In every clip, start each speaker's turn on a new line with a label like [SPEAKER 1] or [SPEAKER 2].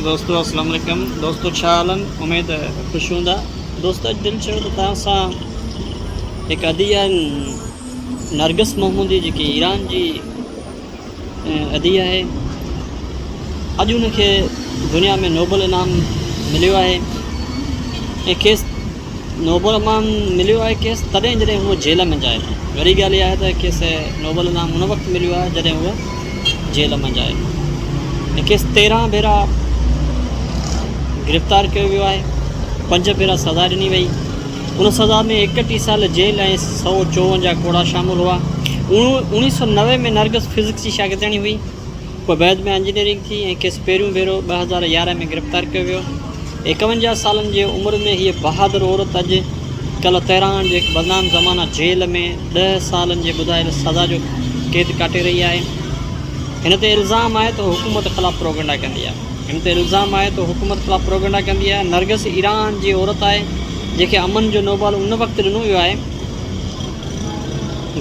[SPEAKER 1] دوستو السلام عليڪم دوستو ڇا حال آهن اميد خوش هوندا دوستو اڄ دل چيو ته توهان سان هڪ ادي آهن نرگس محمودي جيڪي ايران جي ادي آهي اڄ ان کي دنيا ۾ نوبل انعام مليو آهي ۽ کيس نوبل انعام مليو آهي کيس تڏهن جڏهن هوء جيل ۾ آهي. وڏي ڳالهه اها آهي ته کيس نوبل انعام ان وقت مليو آهي جڏهن هوء جيل ۾ آهي ۽ کيس 13 ڀيرا گرفتار ڪيو ويو آهي، پنج ڀيرا سزا ڏني وئي. ان سزا ۾ 31 سال جيل ۽ 154 ڪوڙا شامل هئا. 1990 ۾ نرگس فزڪس جي شاگردياڻي هئي. پوء بعد ۾ انجنيئرنگ ٿي ۽ کيس پهريون ڀيرو 2011 ۾ گرفتار ڪيو ويو. 51 سالن جي عمر ۾ هيء بهادر عورت اڄ ڪلهه تهران جي هڪ بدنام زمانه جيل ۾ ڏهه سالن جي ٻڌايل سزا جو قيد ڪاٽي رهي آهي. هن تي الزام آهي ته هوء حڪومت خلاف پروگنڊا ڪندي آهي. هن تي الزام آهي ته هوء حڪومت خلاف پروگنڊا ڪندي آهي. نرگس ايران جي عورت آهي، جنهن کي امن جو نوبل ان وقت ڏنو ويو آهي.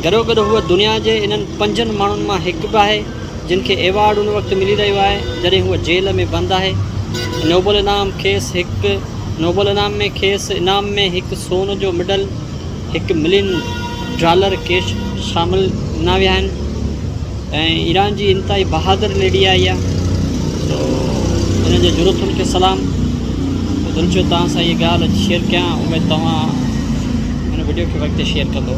[SPEAKER 1] گڏوگڏ هوء دنيا جي انهن پنجن ماڻهن مان هڪ به آهي، جن کي ايوارڊ ان وقت ملي رهيو آهي جڏهن هوء جيل ۾ بند آهي. نوبل انعام کيس هڪ نوبل انعام ۾ کيس انعام ۾ هڪ سون جو مڊل، هڪ ملين ڊالر ڪيش شامل ڏنا ويا آهن ۽ ايران جي انتهائي بهادر ليڊي آهي اها سو ان جي جرئتن کي سلام. دل چيو توهان سان هيء ڳالهه اڄ شيئر ڪيان اميد توهان هن وڊيو کي وقت تي شيئر ڪندو.